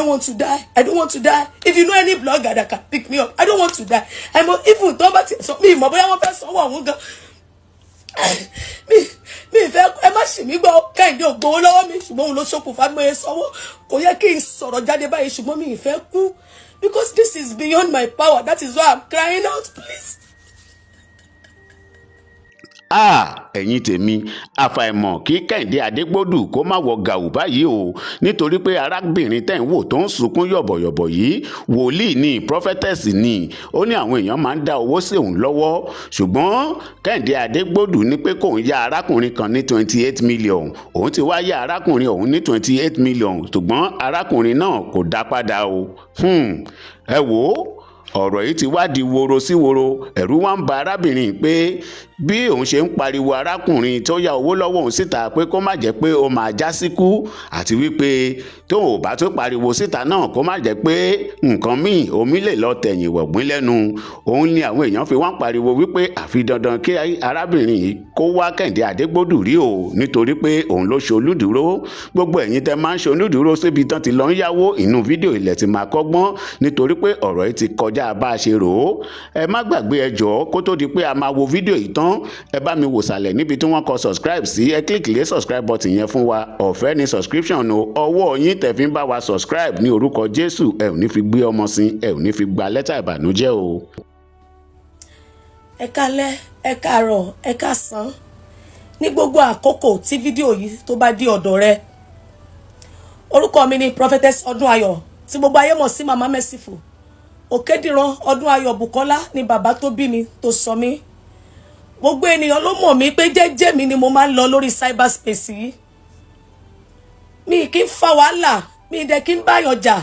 Don't want to die. I don't want to die. If you know any blogger that can pick me up, I don't want to die. I'm even tó bá ti sọ mi ìmọ̀ bóyá wọ́n fẹ́ sanwó ọ̀hún gan. Mi ìfẹ́, ẹ má ṣì mí gbọ́. Kẹ́hìndé ò gbowó lọ́wọ́ mi, ṣùgbọ́n òun ló ṣokùnfà bí mo ṣe sanwó. Kò yẹ kí n sọ̀rọ̀ jáde báyìí, ṣùgbọ́n mi ìfẹ́ kú because this is beyond my power. That is why I'm crying out, please. Ah, ẹ̀yin tèmi, àfàìmọ̀ kí Kẹ́hìndé Adégbòdù kó má wọ gàù báyìí o, nítorí pé arábìnrin tẹ̀ ń wò tó ń sunkún yọ̀bọ̀yọ̀bọ̀ yìí, wòlíì ní, prophetess ni. Ó ní àwọn èèyàn máa ń dá owó sí òun lọ́wọ́, ṣùgbọ́n Kẹ́hìndé Adégbòdù ní pé kóun yá arákùnrin kan ní 28 million. Òun ti wá yá arákùnrin òun ní 28 million, ṣùgbọ́n arákùnrin náà kò dá padà o. Ẹ wò ó, ọ̀rọ̀ yìí ti wá di woro sí woro. Ẹ̀rù wá ń ba arábìnrin pé bí òun ṣe ń pariwo arákùnrin tó yá owó lọ́wọ́ òun síta, pé kó má jẹ́ pé ó máa já síkú, àti wípé tóun ò bá tó pariwo síta náà, kó má jẹ́ pé nǹkan míì omi lè lọ tẹ̀yìn wọ̀gbìn lẹ́nu òun ni. Àwọn èèyàn fi wá ń pariwo wípé àfi dandan kí arábìnrin yìí kó wá Kẹ́hìndé Adégbòdù rí o, nítorí pé òun ló ṣe olúdúró. Gbogbo ẹ̀yin tẹ́ máa ń ṣe olúdúró síbi tán ti lọ ń yáwó, inú fídíò ilẹ̀ ti máa kọ́gbọ́n, nítorí pé ọ̀rọ̀ yìí ti kọjá bá a ṣe rò ó. Ẹ má gbàgbé, ẹ jọ̀ọ́, kó tó di pé a máa wo fídíò yìí tán, ẹ bá mi wò sàlẹ̀ níbi tí wọ́n kọ "subscribe" sí. Ẹ click lé subscribe button yẹn fún wa. Ọ̀fẹ́ ni subscription o. Ọwọ́ yín tẹ̀ fi ń bá wa subscribe, ní orúkọ Jésù, ẹ ò ní fi gbé ọmọ sí, ẹ ò ní fi gba lẹ́tà ìbànújẹ́ o. Ẹ kálẹ́, ẹ káàárọ̀, ẹ káàsán ní gbogbo àkókò tí fídíò yìí tó bá dé ọ̀dọ̀ rẹ. Orúkọ mi ni Prophetess Ọdúnayọ̀, tí gbogbo ayé mọ̀ sí Mama Merciful. Òkèdìran Ọdúnayọ̀ Bùkọ́lá ni bàbá tó bí mi tó sọ mí. Gbogbo ènìyàn ló mọ̀ mí pé jẹ́jẹ́ mi ni mo máa ń lọ lórí cyberspace yìí. Mi kì í fa wàhálà, mi dẹ̀ kí ń báyàn jà.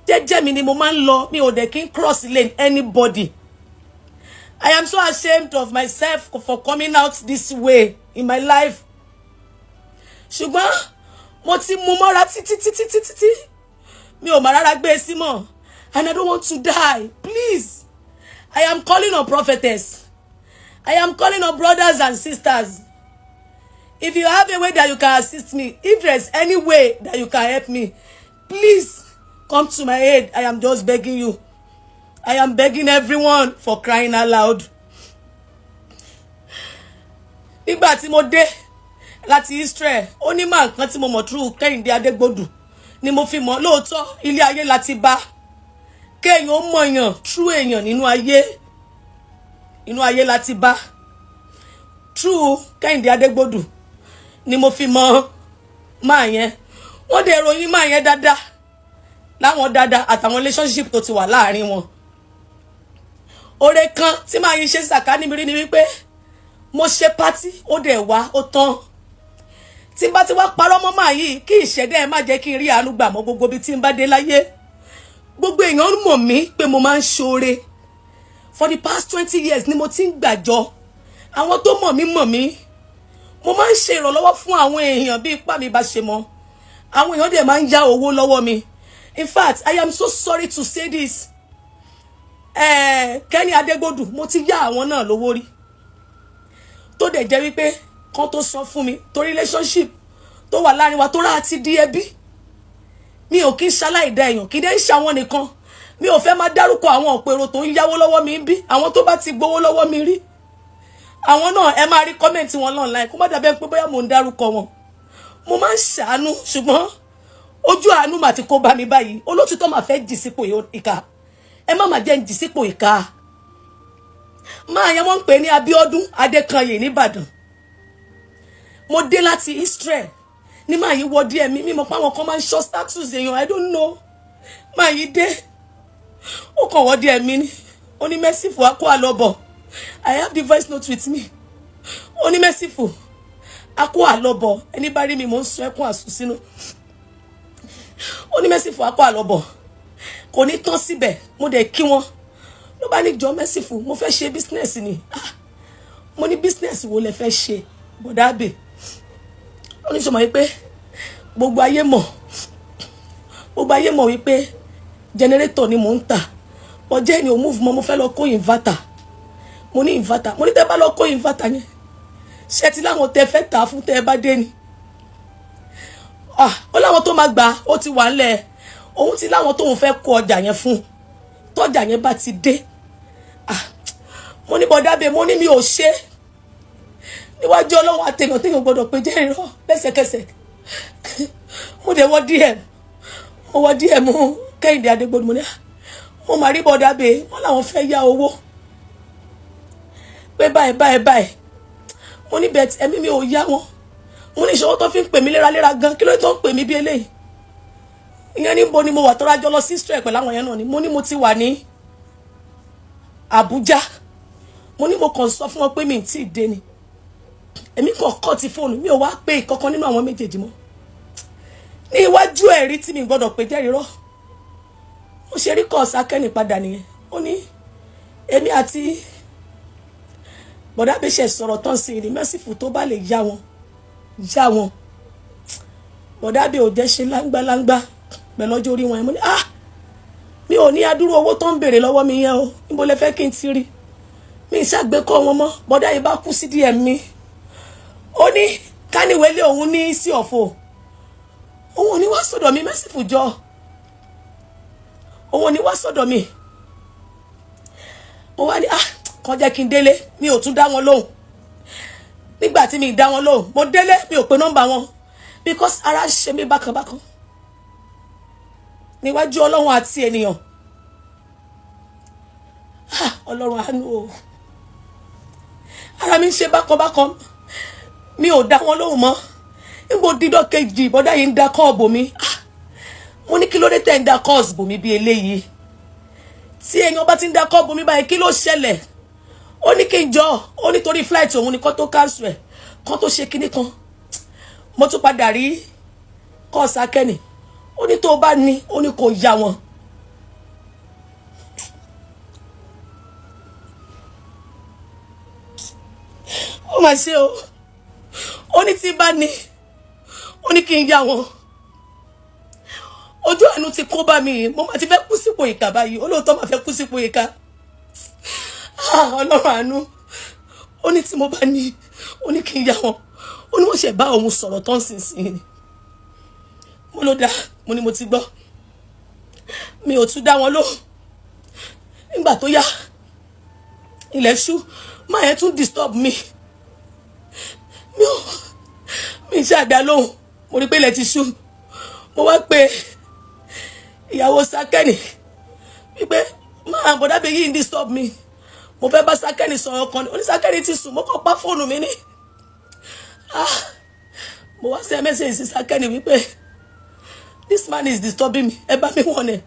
Jẹ́jẹ́ mi ni mo máa ń lọ, mi ò dẹ̀ kí ń cross lane anybody. I am so ashamed of myself for coming out this way in my life, ṣùgbọ́n mo ti mú mọ́ra títí títí títí tí mi ò mà rárá gbé e sí mọ́, and I don't want to die. Please, I am calling on prophetess, I am calling on brothers and sisters. If you have a way that you can assist me, if there is any way that you can help me, please come to my aid. I am just begging you. I am begging everyone, for crying out loud. Nígbà tí mo dé láti Israel, ó ní máa nǹkan tí mo mọ̀ through Kẹ́hìndé Adégbòdù ni mo fi mọ̀. Lóòótọ́, ilé ayé láti bá kéèyàn ó mọ̀yàn through èèyàn nínú ayé. Inú ayé láti bá. Through Kẹ́hìndé Adégbòdù ni mo fi mọ̀ máa yẹn. Wọ́n dẹ̀ ròyìn máa yẹn dáadáa láwọn dáadáa àtàwọn relationship tó ti wà láàrin wọn. Oore kan tí màá yín ṣe sàkání mi rí ni wípé mo ṣe party, ó dẹ̀ wá, ó tán. Tí n bá ti wá parọ́ mọ́ màá yìí, kí ìṣẹ̀dá ẹ̀ má jẹ́ kí n rí àánú gbà mọ́. Gbogbo ibi tí n bá dé láyé, gbogbo èèyàn mọ̀ mí pé mo máa ń ṣoore. For the past 20 years ni mo ti ń gbàjọ. Àwọn tó mọ̀ mí mọ̀ mí. Mo máa ń ṣe ìrànlọ́wọ́ fún àwọn èèyàn bí ipá mi bá ṣe mọ́. Àwọn èèyàn dẹ̀ máa ń yá owó lọ́wọ́ mi. In fact, I am so sorry to say this, Kenny Adégbòdù, mo ti yá àwọn náà lówó rí, tó dẹ̀ jẹ́ wípé kan tó san fún mi, torí relationship tó wà láàrin wa tó rà àti di ẹbí. Mi ò kí ń ṣaláìdá èèyàn, kí dé ń ṣàwọn nìkan. Mi ò fẹ́ máa dárúkọ àwọn ọ̀pẹ̀rọ tó ń yáwó lọ́wọ́ mi ń bí. Àwọn tó bá ti gbowó lọ́wọ́ mi rí, àwọn náà, ẹ máa rí comment wọn online, kó má dàbẹ́ pé bóyá mò ń dárúkọ wọn. Mo máa ń ṣàánú, ṣùgbọ́n ojú àánú mà ti kó bá mi báyìí. Olótìtọ́ mà fẹ́ jì sípò ìkà. Ẹ má má jẹ́ ń jì sípò ìkà. Máa yẹn, wọ́n ń pè ní Abíọ́dún Adékanyè nìbàdàn. Mo dé láti Israel ní máa yí wọ díẹ̀ mi mímọ̀ pé àwọn kan máa ń ṣọ́ status èèyàn. I don't know. Máa yí dé, ó kàn wọ́ díẹ̀ mi ní, ó ní, "Merciful, akó àlọ́bọ̀." I have the voice note with me. Ó ní, "Merciful, akó àlọ́bọ̀." Ẹni bá rí mi, mò ń sun ẹkún àsùn sínú. Ó ní, "Merciful, akó àlọ́bọ̀." Kò ní tán síbẹ̀. Mo dẹ̀ kí wọn. Ló bá ní, "Jọ, Merciful, mo fẹ́ ṣe business ni." Ah, mo ní, "Business wo lẹ fẹ́ ṣe, bọ̀dá àbè?" Ó ní, "Sọmọ wípé gbogbo ayé mọ̀, gbogbo ayé mọ̀ wípé generator ni mò ń tà. Ọjọ́ ẹni ò move mọ́, mo fẹ́ lọ kó inverter." Mo ní, "Inverter?" Mo ní, "Tẹ́ bá lọ kó inverter yẹn, ṣé ti láwọn tẹ́ fẹ́ tà fún tẹ́ bá dé ni?" Ah, ó láwọn tó máa gbà, ó ti wà ńlẹ̀. Òun ti láwọn tóun fẹ́ kó ọjà yẹn fún, tọ́jà yẹn bá ti dé. Ah, mo ní bọ̀dá bẹ́ẹ̀, mo ní mi ò ṣe níwájú Ọlọ́run àtẹ̀yàn téèyàn gbọ́dọ̀ pé jẹ́ irọ́. Lẹ́sẹ̀kẹsẹ̀ mo dẹ̀ wọ́ DM, mo wọ́ DM Kẹ́hìndé Adégbodò. Mo ní, "Ah, mo mà rí bọ̀dá bẹ́ẹ̀, wọ́n làwọn fẹ́ yá owó pé báyìí báyìí báyìí." Mo ní bẹ́ẹ̀, ẹ̀mí mi ò yá wọn. Mo ní ìṣòwò tó fi ń pè mí léraléra gan, kí ló tó ń pè mí bí eléyìí? Ìyẹn níbo ni mo wà tọ́ra jọ lọ sí Israel pẹ̀lú àwọn yẹn náà ni. Mo ní mo ti wà ní Àbújá. Mo ní mo kàn sọ fún wọn pé mi ì tí ì dé ni. Èmi kàn kọ́ ti fóònù mi, ò wá pé ìkankan nínú àwọn méjèèjì mọ́. Ní iwájú ẹ̀rí tí mi gbọ́dọ̀ pé jẹ́rìí rọ́, mo ṣe rí kọ́ọ̀sì akẹ́ni padà nìyẹn. Ó ní èmi àti bọ̀dá bẹ́sẹ̀ sọ̀rọ̀ tán sí ní Merciful, tó bá lè yá wọn, yá wọn. Bọ̀dá bẹ́ ò jẹ́ ṣe láńgbáláńgbá pẹ̀lú ọjọ́ orí wọn yẹn. Mo ní, ah, mi ò ní adúrú owó tó ń béèrè lọ́wọ́ mi yẹn o. Níbo lẹ fẹ́ kí n ti rí? Mi ì ṣàgbékọ́ wọn mọ́. Bọ̀dá yìí bá kú sí díẹ̀ mi. Ó ní káníwélé òun ní sí ọ̀fọ̀, òun ò ní wá sọ́dọ̀ mi. Merciful jọ, òun ò ní wá sọ́dọ̀ mi. Mo wá ní, ah, kàn jẹ́ kí n délé. Mi ò tún dá wọn lóhùn. Nígbà tí mi ì dá wọn lóhùn, mo délé, mi ò pe nọ́mbà wọn because ara ṣe mí bákan bákan níwájú Ọlọ́run àti ènìyàn. Ah, Ọlọ́run àánú o, ara mi ń ṣe bákan bákan. Mi ò dá wọn lóhùn mọ́. Níbo dídọ́ kejì, bọ́dá yìí ń da call bò mí. Ah, mo ní kí ló dé tẹ̀ ń da call bò mí bí eléyìí? Tí èèyàn bá ti ń da call bò mí báyìí, kí ló ṣẹlẹ̀? Ó ní kí n jọ, ó nítorí flight òun ni kó tó cancel ẹ̀, kó tó ṣe kinní kan. Mo tún padà rí kọ́ọ̀sì akẹ́ni. Ó ní tó o bá ní, ó ní kò yá wọn. Ó mà ṣe o. Ó ní tí bá ní, ó ní kí n yá wọn. Ojú àánú ti kó bá mi. Mo máa ti fẹ́ kú sípò ìkà báyìí. Olóòótọ́ máa fẹ́ kú sípò ìkà. Ah, Ọlọ́run àánú. Ó ní tí mo bá ní, ó ní kí n yá wọn. Ó ní wọ́n ṣe bá òun sọ̀rọ̀ tán sínsìn ni. Mo ló dáa, mo ní mo ti gbọ́. Mi ò tún dá wọn lóhùn. Nígbà tó yá, ilẹ̀ ṣú, máa yẹn tún disturb mi. Mi ò mi ṣe àdá lóhùn. Mo rí pé ilẹ̀ ti ṣú. Mo wá pé ìyàwó Sákẹ́nì wípé máa bọ̀dá bí yìí ń disturb mi, mo fẹ́ bá Sákẹ́nì sọ̀rọ̀ kan ní. Onísákẹ́nì ti sùn. Mo kàn pa fóònù mi ní. Ah, mo wá send message sí Sákẹ́nì wípé this man is disturbing me, ẹ bá mi wọ̀n ẹ̀.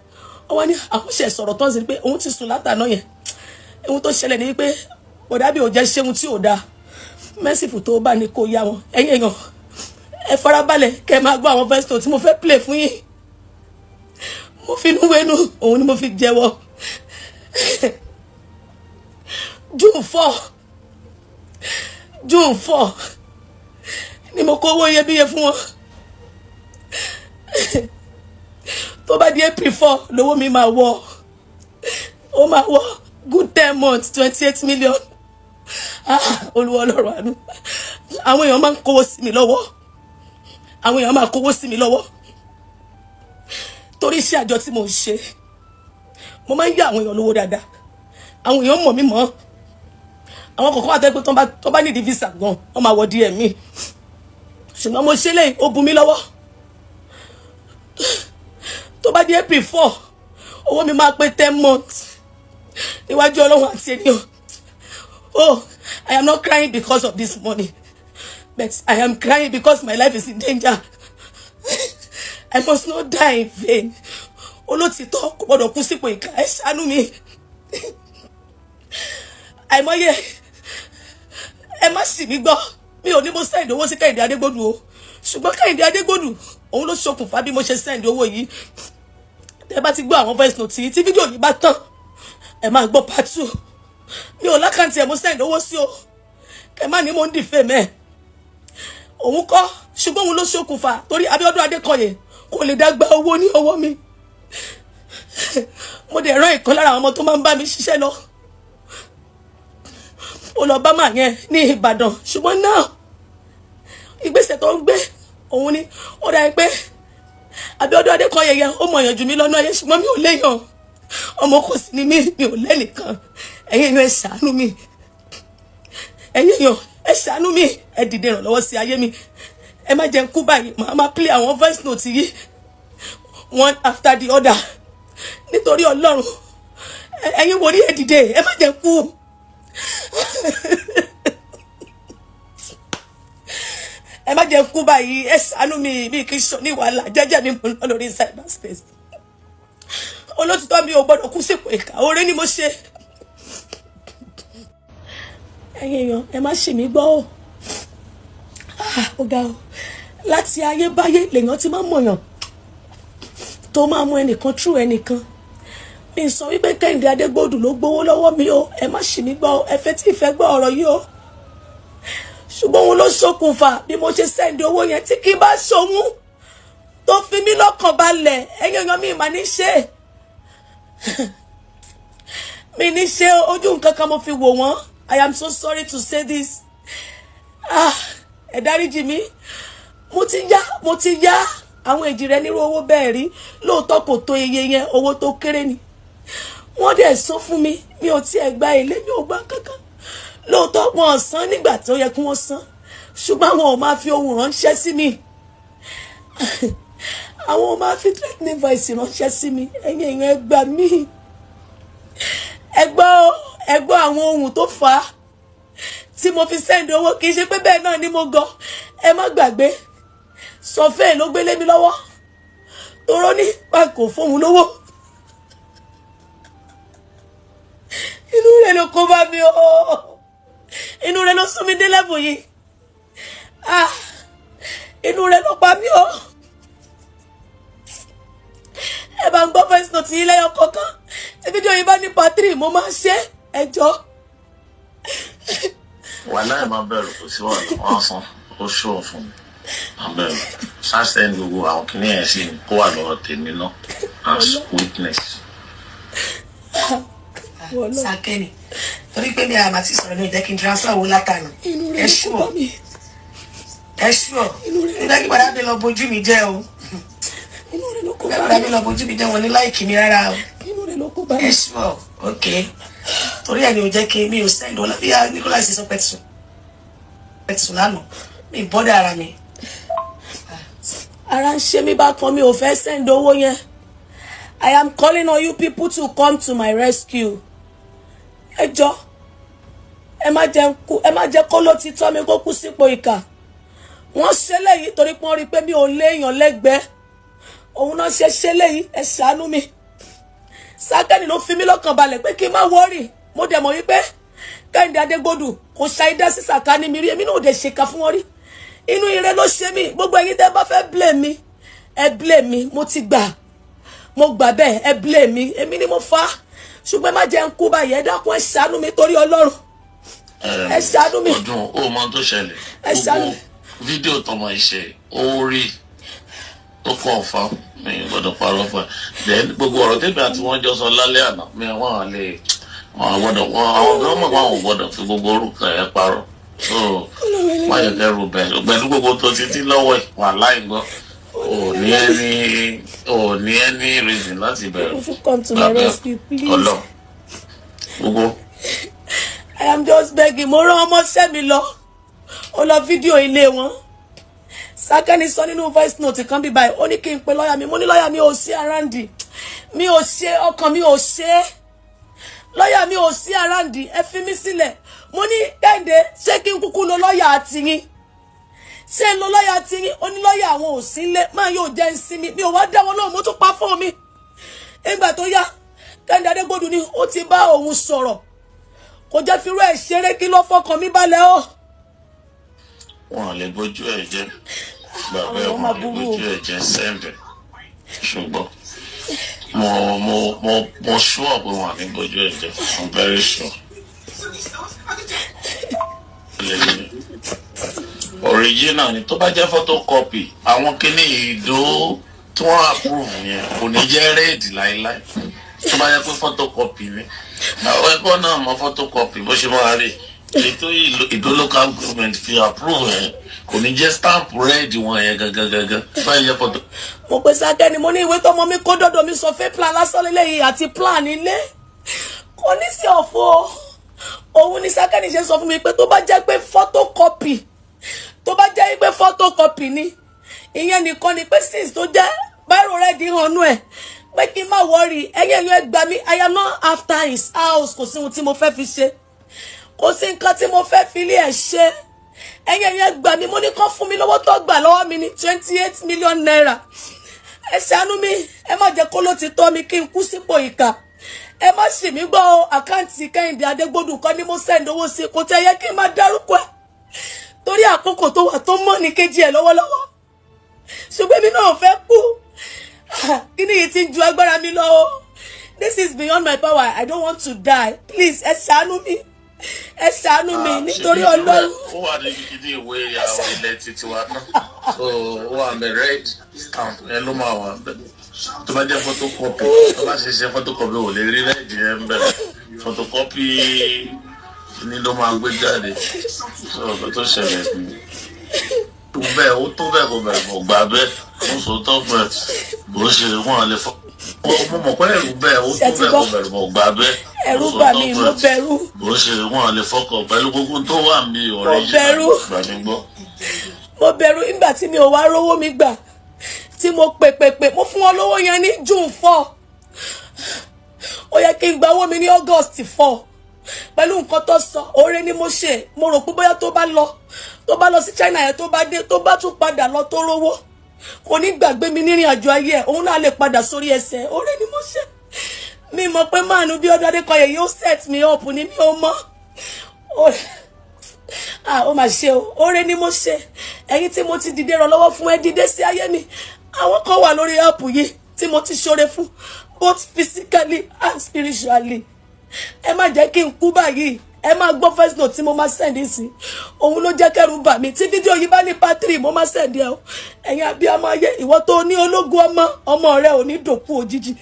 Wọ́n wá ní àwọn ṣe sọ̀rọ̀ tán sí pé òun ti sùn látàná yẹn. Ohun tó ṣẹlẹ̀ ni wípé bọ̀dá bí ò jẹ́ ṣéun tí ò dáa. Merciful, tó bá ní kó yá wọn. Ẹ̀yin èèyàn, ẹ farabalẹ̀ kẹ́ ẹ máa gbọ́ àwọn voice note tí mo fẹ́ play fún yín. Mo fi inú wénú, òun ni mo fi jẹ́wọ́. June 4, June 4 ni mo kó owó iyebíye fún wọn. Tó bá di April 4 lówó mi máa wọ, ó máa wọ good 10 months, 28 million. Ah, Olúwa Ọlọ́run àánú. Àwọn èèyàn máa ń kówó sí mi lọ́wọ́. Àwọn èèyàn máa kówó sí mi lọ́wọ́ torí iṣẹ́ àjọ tí mo ń ṣe. Mo máa ń yá àwọn èèyàn lówó dáadáa. Àwọn èèyàn mọ̀ mí mọ́. Àwọn kọ̀ọ̀kan wà tó yẹ pé tó bá nídìí visa gan, wọ́n máa wọ DM mi. Ṣùgbọ́n mo ṣe lẹ́yìn, ó bu mi lọ́wọ́. Tó bá di April 4, owó mi máa pé 10 months. Níwájú Ọlọ́run àti ènìyàn, oh, I am not crying because of this money, but I am crying because my life is in danger. I must not die in vain. Olótìtọ́ kò gbọ́dọ̀ kú sípò ìkà. Ẹ ṣàánú mi. Àìmọye, ẹ má sì mí gbọ́, mi ò ní mo send owó sí Kẹ́hìndé Adégbòdù o. Ṣùgbọ́n Kẹ́hìndé Adégbòdù, òun ló ṣokùnfà bí mo ṣe send owó yìí. Tẹ́ bá ti gbọ́ àwọn voice note yìí, tí fídíò yìí bá tán, ẹ máa gbọ́ part two. Mi ò l'account ẹ̀ mo send owó sí o. Kẹ má ní mo ń dìfẹ́ mẹ́ òun kọ́, ṣùgbọ́n òun ló ṣokùnfà, torí Abíọ́dún Adékọ̀yè kò lè dá gba owó ní ọwọ́ mi. Mo dẹ̀ rán ìkan lára àwọn ọmọ tó máa ń bá mi ṣiṣẹ́ lọ. Ó lọ bá màá yẹn ní Ìbàdàn. Ṣùgbọ́n náà, ìgbésẹ̀ tó ń gbé òun ni ó dà pé Abíọ́dún Adékọ̀yẹ yẹn, ó mọ̀ yàn jù mí lọ́nà ayé, ṣùgbọ́n mi ò léèyàn. Ọmọ kò sí ni mí, mi ò lẹ́nìkan. Ẹ̀yin èèyàn, ẹ ṣàánú mi. Ẹ̀yin èèyàn, ẹ ṣàánú mi. Ẹ dìde ìrànlọ́wọ́ sí ayé mi. Ẹ má jẹ́ n kú báyìí. Màá máa play àwọn voice note yìí one after the other nítorí Ọlọ́run. Ẹ̀yin wòlíì, ẹ dìde, ẹ má jẹ́ n kú. Ẹ má jẹ́ n kú báyìí, ẹ ṣàánú mi. Mi kì í ṣe ní wàhálà, jẹ́jẹ́ mi mo lọ lórí cyberspace. Olótìtọ́, mi ò gbọ́dọ̀ kú sípò ìkà. Oore ni mo ṣe. Ẹ̀yin èèyàn, ẹ má ṣì mí gbọ́ o. Ah, ó ga o. Láti ayébáyé lèèyàn ti máa ń mọ̀yàn tó máa mú ẹnìkan true ẹnìkan. Mi sọ wípé Kẹ́hìndé Adégbòdù ló gbowó lọ́wọ́ mi o. Ẹ má ṣì mí gbọ́ o. Ẹ fẹ́ tí ìfẹ́ gbọ́ ọ̀rọ̀ yìí o, ṣùgbọ́n òun ló ṣokùnfà bí mo ṣe send owó yẹn. Tí kì í bá ṣòun tó fi mí lọ́kàn balẹ̀, ẹ̀yin èèyàn, mi mà ní ṣe, mi ní ṣe. Ojú nǹkan kan mo fi wò wọ́n. I am so sorry to say this. Ah, ẹ dáríjì mi. Mo ti yá, mo ti yá àwọn èjì rẹ nírú owó bẹ́ẹ̀ rí. Lóòótọ́, kò tó iye yẹn, owó tó kéré ni. Wọ́n dẹ̀ sọ fún mi, mi ò tiẹ̀ gba èlé, mi ò gbà kankan. Lóòótọ́, wọn ò san nígbà tó yẹ kí wọ́n san, ṣùgbọ́n àwọn ò máa fi ohùn ránṣẹ́ sí mi, àwọn ò máa fi threatening voice ránṣẹ́ sí mi. Ẹ̀yin èèyàn, ẹ gbà mí. Ẹ gbọ́, ẹ gbọ́ àwọn ohun tó fà á tí mo fi send owó. Kì í ṣe pé bẹ́ẹ̀ náà ni mo gọ. Ẹ má gbàgbé, sọfẹ́ ló gbélé mi lọ́wọ́ toró ní pàkó fóun lówó. Inú rẹ̀ ló kó bá mi o. Inú rẹ̀ ló sún mi dé level yìí. Ah, inú rẹ̀ ló pa mí o. Ẹ bá ń gbọ́ voice note yìí lẹ́yọ kọ̀ọ̀kan. Tí fídíò yìí bá ní part 3, mo máa ṣe é ẹjọ́. Wàhálà, ẹ̀ máa bẹ̀rù, kò sí wàhálà, wọ́n á san. Ó ṣòro fún mi, máa bẹ̀rù. Ṣáṣẹ́ ní gbogbo àwọn kìnìún yẹn sì kó wà lọ́wọ́ tèmi náà as witness. Sákẹ́ni, torí pé mi àmà ti sọ̀rọ̀ ní ìjẹ́ kí n transfer owó látànà. Inú Ẹ rẹ̀ ló kó ṣùọ̀ bá mi. Ẹ ṣùọ̀. Inú rẹ̀ Nígbà kí padà bí lọ bójú mi jẹ́ o. Inú rẹ̀ ló kó Nígbà bá padà mi. bí lọ bójú mi jẹ́, wọn ní like mi rárá o. Inú rẹ̀ ló kó bá Ẹ mi. ṣùọ̀, ok, torí ẹ̀ ni ò jẹ́ kí mi ò send owó bí Nicholas sọ pẹ̀tù lánàá, mi bọ́dà ara mi. Ara ń ṣe mí bákan, mi ò fẹ́ send owó yẹn. I am calling on you people to come to my rescue. Ẹ jọ, ẹ má jẹ́ n kú, ẹ má jẹ́ kó ló ti tọ́ mi kó kú sípò ìkà. Wọ́n ṣe léyìí torí pé wọ́n rí i pé mi ò léèyàn lẹ́gbẹ̀ẹ́. Òun náà ṣe ṣe léyìí. Ẹ ṣàánú mi. Sákẹ́ni ló fi mí lọ́kàn balẹ̀ pé kí n má worry. Mo dẹ̀ mọ̀ wípé Kẹ́hìndé Adégbòdù kò ṣàìdá sí sàkání mi rí. Èmi náà ò dẹ̀ ṣèkà fún wọn rí. Inú ire ló ṣe mí. Gbogbo ẹ̀yin tẹ́ bá fẹ́ blame mi, ẹ blame mi, mo ti gbà, mo gbà bẹ́ẹ̀. Ẹ blame mi, èmi ni mo fa, ṣùgbọ́n ẹ má jẹ́ ń kú báyìí. Ẹ dákun, ẹ ṣàánú mi torí Ọlọ́run. Ẹ ṣàánú mi. Ọdún ó mọ tó ṣẹlẹ̀. Ẹ ṣàánú. Gbogbo fídíò tọmọ ìṣe ó rí, ó kọ̀ ọ̀fà, mi ò gbọ́dọ̀ parọ́ fún ẹ. Then gbogbo ọ̀rọ̀ tèmi àti wọ́n jọ sọ lálẹ́ àná, mi wọ́n lè wọ́n gbọ́dọ̀ wọ́n, àwọn gan mọ̀ pé àwọn ò gbọ́dọ̀ fi gbogbo orúkọ ẹ̀ parọ́, so wọ́n yẹ kẹ́rù bẹ̀ pẹ̀lú gbogbo tó ti dín lọ́wọ́ ẹ̀ wà láì gbọ́. Ò ní any reason láti bẹ̀rù. People come to my rescue, please. Ọlọ́ gbogbo. I am just begging. Mo rán ọmọọṣẹ́ mi lọ, ó lọ fídíò ilé wọn. Sákẹ́ni sọ nínú voice note kan bí báyìí, ó ní kí n pe lọ́ọ̀yà mi. Mo ní lọ́ọ̀yà mi ò sí around. Mi ò ṣe, ọkàn mi ò ṣe é. Lọ́ọ̀yà mi ò sí around, ẹ fi mí sílẹ̀. Mo ní, Kẹ́hìndé, ṣé kí n kúkú lo lọ́ọ̀yà àtìyín? Ṣé ń lo lọ́ọ̀yà àtìyín? Ó ní lọ́ọ̀yà àwọn ò sí nlé, máa yóò jẹ́ ń sinmi. Mi ò wá dá wọn lóhùn, mo tún pa fún mi. Nígbà tó yá, Kẹ́hìndé Adégbòdù ni ó ti bá òun sọ̀rọ̀, kò jẹ́ firú ẹ̀ ṣeré. Kí ló fọkàn mi balẹ̀ o. Wọn lè bójú ẹ jẹ, bàbá ẹ. Àwọn ọmọ Wọn lè burú o. bójú ẹ jẹ sẹ́ǹdẹ̀, ṣùgbọ́n mo sure pé wọn ní bójú ẹ jẹ. I'm very sure. Original ni. Tó bá jẹ́ photocopy, àwọn kíní ìdó tí wọ́n approve yẹn kò ní jẹ́ red láéláé. Tó bá jẹ́ pé photocopy ni, àwọn ẹ̀kọ́ náà mọ photocopy bó ṣe máa rí. Ètò Ìdó local government fi approve ẹ̀ kò ní jẹ́ stamp red wọn yẹn gangan gangan báyìí yẹ photo. Mo pe Sákẹ́ni, mo ní ìwé tọmọ mi kó dọ́dọ̀ mi, survey plan lásán lélẹ́yìí àti plan ilé, kò ní sí ọ̀fọ̀. Òun ni Sákẹ́ni ṣe sọ fún mi pé tó bá jẹ́ pé photocopy, tó bá jẹ́ pé photocopy ni, ìyẹn nìkan ni pé since tó jẹ́ biro red hànú ẹ̀, pé kí n má worry. Ẹ̀yìn ẹ̀yìn ẹgbàá mi, I am not after his house. Kò sí ohun tí mo fẹ́ fi ṣe, kò sí nǹkan tí mo fẹ́ fi ilé ẹ̀ ṣe. Ẹ̀yìn ẹ̀yìn ẹgbàá mi, mo ní kán fún mi lọ́wọ́ tó gbà lọ́wọ́ mi ní ₦28 million. Ẹ ṣàánú mi, ẹ má jẹ́ kó ló ti tọ́ mi kí n kú sípò ìkà. Ẹ má ṣì mí gbọ́ o. Account Kẹ́hìndé Adégbòdù kọ́ ni mo send owó sí. Kò tẹ́ yẹ kí n má dárúkọ ẹ̀ torí àkókò tó wà tó mọ́ ní kejì ẹ̀ lọ́wọ́lọ́wọ́, ṣùgbọ́n èmi náà fẹ́ kú. Kí ni yìí ti ń ju agbára mi lọ o. This is beyond my power. I don't want to die. Please, ẹ ṣàánú mi, ẹ ṣàánú mi nítorí Ọlọ́run. Ó wà ní kíní ìwé àwọn ilẹ̀ títí wa náà, so ó wà ní red stamp ẹ ló máa wà bẹ́ẹ̀. Tó bá jẹ́ photocopy, tó bá ṣe ṣe photocopy, ò lè rí red yẹn bẹ́ẹ̀. Photocopy ni ló máa gbé jáde. So ọ̀gá tó ṣẹlẹ̀ sí tó bẹ́ẹ̀, ó tó bẹ́ẹ̀, kò bẹ̀rẹ̀, kò gbà bẹ́ẹ̀. Ó sọ tó bẹ́ẹ̀ bó ṣe wọ́n lè fọ́. Mo mọ̀ pé ẹ̀rù bẹ́ẹ̀, ó tó bẹ́ẹ̀, kò bẹ̀rẹ̀, kò gbà bẹ́ẹ̀. Ẹ̀rù bà mí, mo bẹ̀rù. Bó ṣe wọ́n lè fọkàn pẹ̀lú gbogbo tó wà mí ọ̀rẹ́. Mo bẹ̀rù. Gbà mí gbọ́. Mo bẹ̀rù. Nígbà tí mi ò wá rówó mi gbà, tí mo pè pè pè, mo fún wọn lówó yẹn ní June 4. Ó yẹ kí n gba owó mi ní August 4. Pẹ̀lú nǹkan tó sọ, oore ni mo ṣe. Mo rò pé bóyá tó bá lọ sí China yẹn, tó bá dé, tó bá tún padà lọ, tó rówó, kò ní gbàgbé mi nírìn àjò ayé ẹ̀, òun náà lè padà sórí ẹsẹ̀. Oore ni mo ṣe. Mi mọ̀ pé máàlù bí ọdún Adékọyè yóò set me up ni, mi ò mọ̀. Ah, ó mà ṣe o. Oore ni mo ṣe. Ẹ̀yin tí mo ti dìde ràn lọ́wọ́ fún, ẹ dìde sí ayé mi. Àwọn kan wà lórí app yìí tí mo ti ṣoore fún, both physically and spiritually. Ẹ má jẹ́ kí n kú báyìí. Ẹ máa gbọ́ first note tí mo máa send sí. Òun ló jẹ́ kẹ́rù bà mí. Tí fídíò yìí bá ní part 3, mo máa send ẹ o. Ẹ̀yin abiyamọ ayé, ìwọ tó ní ológun ọmọ, ọmọ rẹ ò ní dòkú òjijì,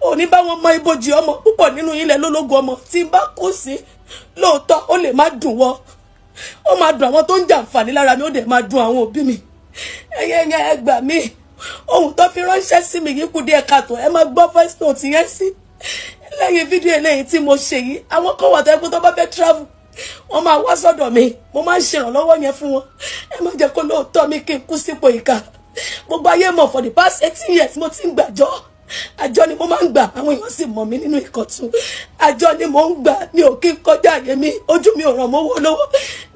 ò ní bá wọn mọ ibojì ọmọ. Púpọ̀ nínú ilẹ̀ lólógun ọmọ. Tí n bá kú sí lóòótọ́, ó lè má dùn wọ́, ó máa dùn àwọn tó ń jàǹfààní lára mi, ó dẹ̀ máa dùn àwọn òbí mi. Ẹ̀yẹ ẹ̀yẹ, ẹ gbà mí. Ohun tó fi ránṣẹ́ sí mi yìí kù díẹ̀ káàtó. Ẹ máa gbọ́ voice note yẹn sí lẹ́yìn fídíò eléyìí tí mo ṣe yìí. Àwọn kan wà tó yẹ pé tó bá fẹ́ travel, wọ́n máa wá sọ́dọ̀ mi, mo máa ń ṣèrànlọ́wọ́ yẹn fún wọn. Ẹ má jẹ́ kó lóòótọ́ mi kí n kú sípò ìkà. Gbogbo ayé mọ̀, for the past 18 years mo ti ń gbàjọ́. Àjọ ni mo máa ń gbà, àwọn èèyàn sì mọ̀ mí nínú Ìkọ̀tún. Àjọ ni mo ń gbà, mi ò kí ń kọjá àyè mi. Ojú mi ò ràn mọ́wọ́ lọ́wọ́,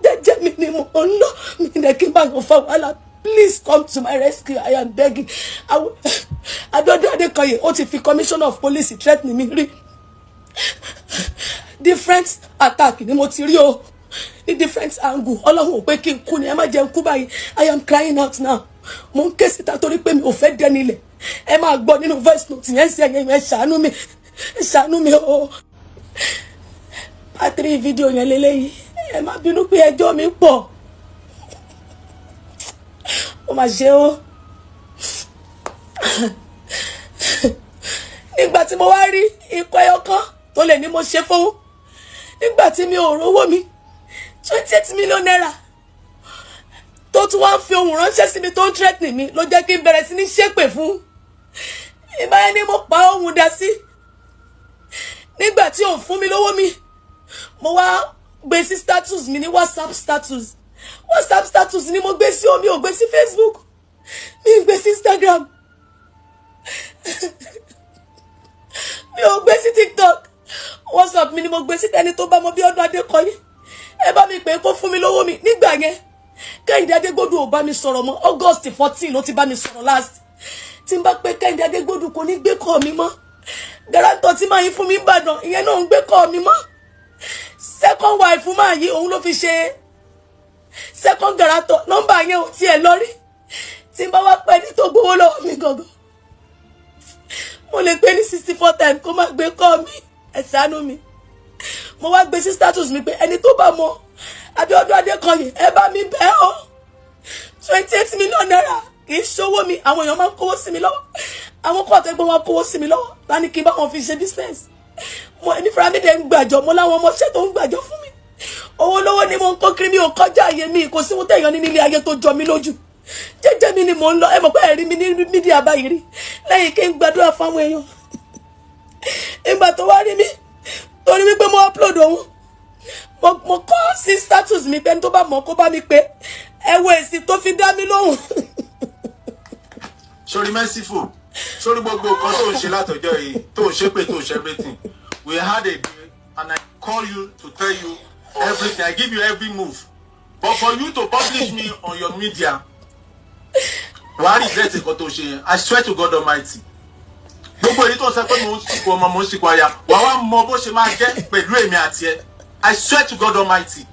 jẹ́jẹ́ mi ni mo ń lọ. Mi ní kí n bá wọn fa wàhálà. Please come to my rescue, I am begging. Abíọ́dún Adékọyè, ó ti fi commissioner of police threaten mi rí. Different attack ni mo ti rí o ní different angle. Ọlọ́run ò pé kí n kú ni. Ẹ má jẹ́ n kú báyìí. I am crying out now. Mo ń ké síta torí pé mi ò fẹ́ dẹni ilẹ̀. Ẹ máa gbọ́ nínú voice note yẹn sí. Ẹ̀yìn, ẹ ṣàánú mi, ẹ ṣàánú mi o. Part 3 fídíò yẹn lélẹ́yìí. Ẹ má bínú pé ẹjọ́ mi pọ̀. Ó mà ṣe o. Nígbà tí mo wá rí ikọ̀ ẹyọ kan tó lè ní mo ṣe fowó, nígbà tí mi ò rówó mi ₦28 million, tó tún wá ń fi ohùn ránṣẹ́ sí mi, tó ń threatening mi, ló jẹ́ kí n bẹ̀rẹ̀ sí ní ṣépè fún. Ìbáyẹn ni mo pa ohùn dá sí. Nígbà tí òun fún mi lówó mi, mo wá gbé sí status mi ní WhatsApp status. WhatsApp status ni mo gbé sí omi, ò gbé sí Facebook, mi ò gbé sí Instagram, mi ò gbé sí TikTok. WhatsApp mi ni mo gbé sí. Ẹni tó bá mọ Bíọ́dún Adékọ́yé, ẹ bá mi pè é kó fún mi lówó mi. Nígbà yẹn, Kẹ́hìndé Adégbòdù ò bá mi sọ̀rọ̀ mọ́. August 14 ló ti bá mi sọ̀rọ̀ last. Tí n bá pé Kẹ́hìndé Adégbòdù, kò ní gbé call mi mọ́. Guarantor tí máa yín fún mi Ìbàdàn, ìyẹn náà ń gbé call mi mọ́. Second wife máa yí, òun ló fi ṣe second guarantor, nọ́mbà yẹn ò tiẹ̀ lọ rí. Tí n bá wá pẹ́ ní tó gbowó lọ́wọ́ mi gangan, mo lè pé ní 64 times kó má gbé call mi. Ẹ ṣàánú mi. Mo wá gbé sí status mi pé ẹni tó bá mọ Abíọ́dún Adékọyè, ẹ bá mi bẹ̀ ọ́. ₦28 million kì í ṣòwò mi. Àwọn èèyàn máa ń kówó sí mi lọ́wọ́. Àwọn kóòtù ẹgbẹ́ wọn kówó sí mi lọ́wọ́ tani kí n bá wọn fi ṣe business. Mo èmi fúnra mi dẹ̀ ń gbàjọ. Mo láwọn ọmọọṣẹ́ tó ń gbàjọ fún mi. Owó lówó ni mo ń kó kiri, mi ò kọjá àyè mi. Kò sí ohun tẹ̀yàn ní nílé ayé tó jọ mí lójú. Jẹ́jẹ́ mi ni mò ń lọ. Ẹ mọ̀ pé ẹ̀rí mi ní media báyìí rí lẹ́yìn kí n gbàdúrà fáwọn èèyàn. Ìgbà tó wá rí mi, torí wípé mo upload òun, mo kọ sí status mi pé ẹni tó bá mọ̀ kó bá mi pé. Ẹ wo èsì tó fi dá mi lóhùn. Sórí Merciful, sórí gbogbo nǹkan tó ń ṣe látọjọ́ yìí, tó ń ṣépè, tó ń ṣe everything, we had a day and I call you to tell you everything. I give you every move, but for you to publish me on your media, wàá regret nǹkan tó ṣe yẹn. I swear to God Almighty, gbogbo èyí tó ń sọ pé mò ń sìnkú ọmọ, mò ń sìnkú aya, wàá wá mọ bó ṣe máa jẹ́ pẹ̀lú èmi àti ẹ. I swear to God Almighty,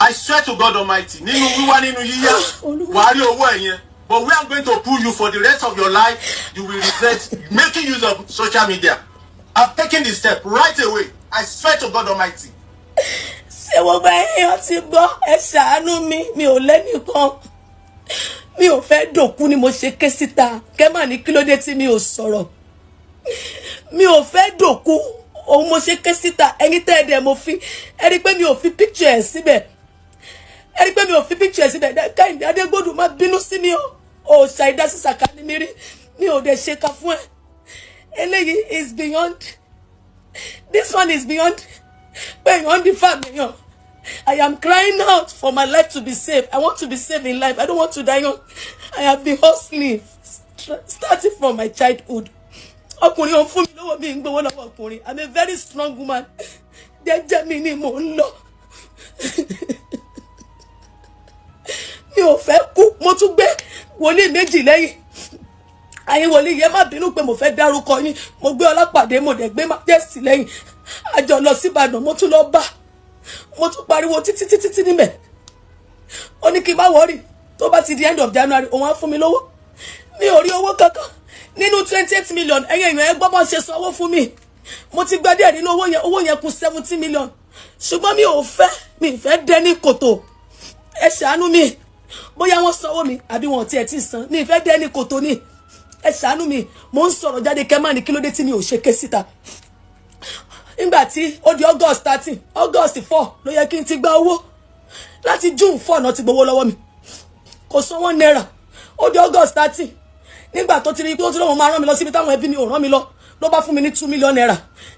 I swear to God Almighty, nínú wíwá, nínú yíyá, wàá rí owó ẹ̀ yẹn. But we are going to pull you for the rest of your life. You will regret making use of social media. I've taken the step right away. I swear to God Almighty. Ṣé gbogbo èèyàn ti gbọ́? Ẹ ṣàánú mi, mi ò lẹ́nìkan, mi ò fẹ́ dòkú ni mo ṣe ké síta. Kẹ́ mà ní kí ló dé tí mi ò sọ̀rọ̀. Mi ò fẹ́ dòkú òun mo ṣe ké síta. Ẹni tẹ́ ẹ dẹ̀ mo fi ẹ rí i pé mi ò fi picture ẹ̀ síbẹ̀. Ẹ rí i pé mi ò fi picture ẹ̀ síbẹ̀. Kẹ́hìndé Adégbòdù, má bínú sí mi o. Ò ṣàìdá sí sàkání mi rí, mi ò dẹ̀ ṣe ká fún ẹ. Eléyìí is beyond, this one is beyond pé èèyàn ń dífà mìíràn. I am crying out for my life to be safe. I want to be safe in life. I don't want to die young. I have been hustling starting from my childhood. Ọkùnrin ò ń fún mi lówó, mi ń gbowó lọ́wọ́ ọkùnrin. I'm a very strong woman. Jẹ́jẹ́ mi ni mò ń lọ. Mi ò fẹ́ kú. Mo tún gbé wòlíì méjì lẹ́yìn. Àyìn wòlíì yẹn, má bínú pé mo fẹ́ dárúkọ yín. Mo gbé Ọlápàdé, mo dẹ̀ gbé Májẹ̀sì lẹ́yìn. Àjọ lọ síbàdàn, mo tún lọ bá, mo tún pariwo títí títí tí níbẹ̀. Ó ní kí n má worry, tó bá ti di end of January, òun á fún mi lówó. Mi ò rí owó kankan nínú 28 million. Ẹ̀yin èèyàn, ẹ gbọ́ bọ́n ṣe sanwó fún mi. Mo ti gba díẹ̀ nínú owó yẹn. Owó yẹn kù 17 million, ṣùgbọ́n mi ò fẹ́, mi ì fẹ́ dẹ́ ní kòtò. Ẹ ṣàánú mi. Bóyá wọ́n sanwó mi àbí wọn ò tiẹ̀ tí ì san, mi ì fẹ́ dẹ́ ní kòtò ni. Ẹ ṣàánú mi. Mo ń sọ̀rọ̀ jáde, kẹ́ má ní kí ló dé tí mi ò ṣe ké síta. Nígbà tí ó di August 13, August 4 ló yẹ kí n ti gba owó. Láti June 4 náà ti gbowó lọ́wọ́ mi, kò san 1 naira. Ó di August 13, nígbà tó ti rí pé ó ti lóun máa rán mi lọ síbi táwọn ẹbí mi ò rán mi lọ, ló bá fún mi ní ₦2 million.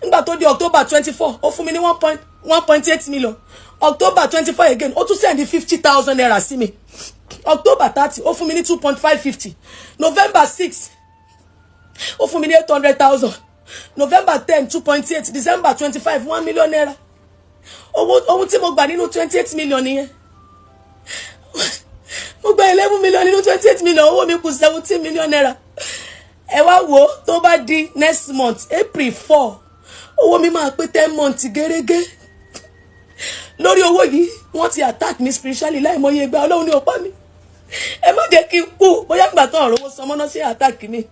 Nígbà tó di October 24, ó fún mi ní 1.8 million. October 24 again, ó tún send ₦50,000 sí mi. October 30, ó fún mi ní 2.550. November 6, ó fún mi ní 800,000. November 10, 2.8. December 25, ₦1 million. Owó tí mo gbà nínú 28 million nìyẹn. Mo gba 11 million nínú 28 million. Owó mi kù ₦17 million. Ẹ wá wò ó, tó bá di next month, April 4, owó mi máa pé 10 months gẹ́rẹ́gẹ́. Lórí owó yìí, wọ́n ti attack mi spiritually láìmọye ìgbà. Ọlọ́run ní ọ̀pá mi. Ẹ má jẹ́ kí n kú. Bóyá ìgbà tán ọ̀rọ̀ owó sanmọ́ná ṣe attack mi.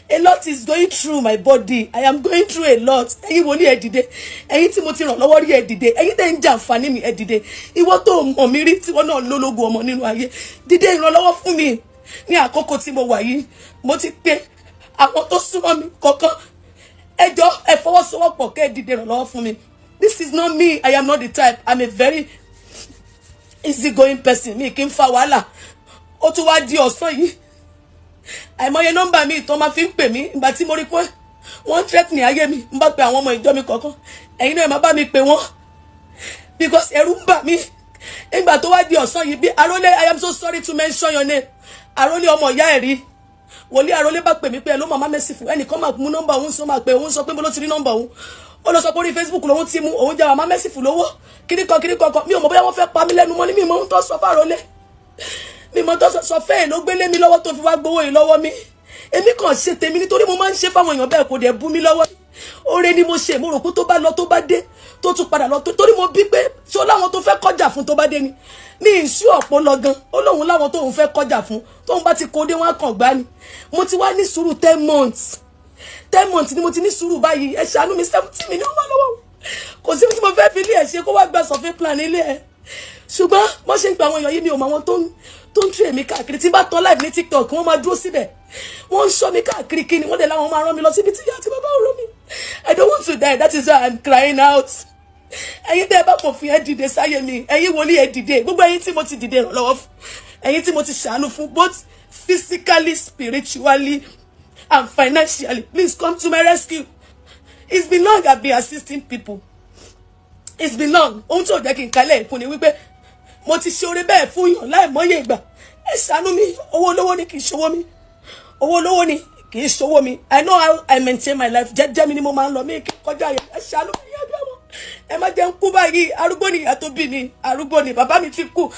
A lot is going through my body. I am going through a lot. Ẹ̀yin wòlíì, ẹ dìde. Ẹ̀yin tí mo ti ràn lọ́wọ́ rí, ẹ dìde. Ẹ̀yin tẹ́ ń jẹ àǹfààní mi, ẹ dìde. Ìwọ tó mọ̀ mí rí, tí wọ́n náà lólógo ọmọ nínú ayé, dìde ìrànlọ́wọ́ fún mi ní àkókò tí mo wà yìí. Mo ti pé àwọn tó súnmọ́ mi kọ̀ọ̀kan. Ẹ jọ, ẹ fọwọ́sowọ́pọ̀ kẹ́ ẹ dìde ìrànlọ́wọ́ fún mi. This is not me. I am not the type. I'm a very easy going person. Mi kì í fa wàhálà. Ó tún wá di ọ̀sán yìí, àìmọye nọ́mbà mi tó máa fi ń pè mí. Ìgbà tí mo rí pé wọ́n ń threaten ayé mi, ń bá pe àwọn ọmọ ìjọ mi kọ̀ọ̀kan. Ẹ̀yin náà, ẹ máa bá mi pè wọ́n because ẹ̀rù ń bà mí. Ìgbà tó wá di ọ̀sán yìí, bí Arólé, I am so sorry to mention your name, Arólé ọmọ ìyá ẹ̀ rí, wòlíì Arólé bá pè mí pé ẹ ló, Màmá Merciful, ẹnìkan máa mú nọ́mbà òun, sọ máa pè òun, sọ pé mo ló ti rí nọ́mbà òun. Ó lọ sọ pé orí Facebook lòun ti mú òun jẹ́ Màmá Merciful lówó, kíní kan kíní kan kan. Mi ò mọ̀ bóyá wọ́n fẹ́ pa mí lẹ́nu mọ́ ní. Mi mọ̀ ohun tó sọ fáàrólé, mi mọ̀ tó sọ fẹ́ẹ̀ ló gbélé mi lọ́wọ́ tó fi wá gbowó yìí lọ́wọ́ mi. Èmi kàn ṣe tèmi nítorí mo máa ń ṣe fáwọn èèyàn bẹ́ẹ̀, kò dẹ̀ bú mi lọ́wọ́. Oore ni mo ṣe. Mo rò pé tó bá lọ, tó bá dé, tó tún padà lọ, torí mo bí pé ṣé ó láwọn tó fẹ́ kọjà fún tó bá dé ni. Ní ìṣú ọ̀pọ̀ lọ gan, ó lóun láwọn tóun fẹ́ kọjà fún, tóun bá ti kó dé, wọn kàn gbá ni. Mo ti wá ní sùúrù 10 months. 10 months ni mo ti ní sùúrù báyìí. Ẹ ṣàánú mi. 17 million wà lọ́wọ́. Kò sí tí mo fẹ́ fi ilé ẹ̀ ṣe, kó wá gba survey plan ilé ẹ̀. Ṣùgbọ́n wọ́n ṣe ń pe àwọn èèyàn yìí, mi ò mọ àwọn tó ń tún èmi káàkiri. Tí n bá tán live ní TikTok, wọ́n máa dúró síbẹ̀, wọ́n ń ṣọ́ mi káàkiri. Kí ni wọ́n dẹ̀ láwọn máa rán mi lọ síbi tí ìyá àti bàbá ò rán mi? I don't want to die. That is why I'm crying out. Ẹ̀yin tẹ́ ẹ bá mọ̀ fún, ẹ dìde sáyé mi. Ẹ̀yin wòlíì, ẹ dìde. Gbogbo ẹ̀yin tí mo ti dìde ìrànlọ́wọ́ fún, ẹ̀yin tí mo ti ṣàánú fún, both physically, spiritually and financially, please come to my rescue. It's been long I've been assisting people. It's been long. Ohun tí ò jẹ́ kí n kalẹ̀ ìkún ni wípé mo ti ṣe oore bẹ́ẹ̀ fún yàn láìmọye ìgbà. Ẹ ṣàánú mi. Owó olówó ni, kì í ṣòwò mi. Owó olówó ni, kì í ṣòwò mi. I know how I maintain my life. Jẹ́jẹ́ mi ni mo máa ń lọ mí kí n kọjá yẹn. Ẹ ṣàánú mi, yẹn bí ọmọ. Ẹ má jẹ́ ń kú báyìí. Arúgbó ni ìyá tó bí mi, arúgbó ni bàbá mi ti kú.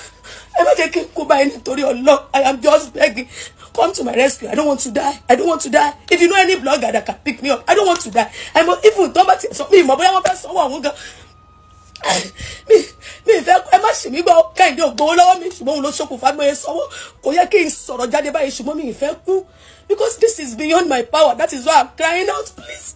Ẹ má jẹ́ kí n kú báyìí nítorí Ọlọ́run. I am just begging, come to my rescue. I don't want to die. I don't want to die. If you know any blogger that can pick me up, I don't want to die. I must even tó bá ti sọ mi ìmọ̀ bóyá wọ́n fẹ́ sanwó àwọn gan mi ìfẹ́. Ẹ má ṣì mí gbọ́. Kẹ́hìndé ò gbowó lọ́wọ́ mi, ṣùgbọ́n òun ló ṣokùnfà gbé sanwó. Kò yẹ kí n sọ̀rọ̀ jáde báyìí, ṣùgbọ́n mi ìfẹ́ kú because this is beyond my power. That is why I'm crying out, please.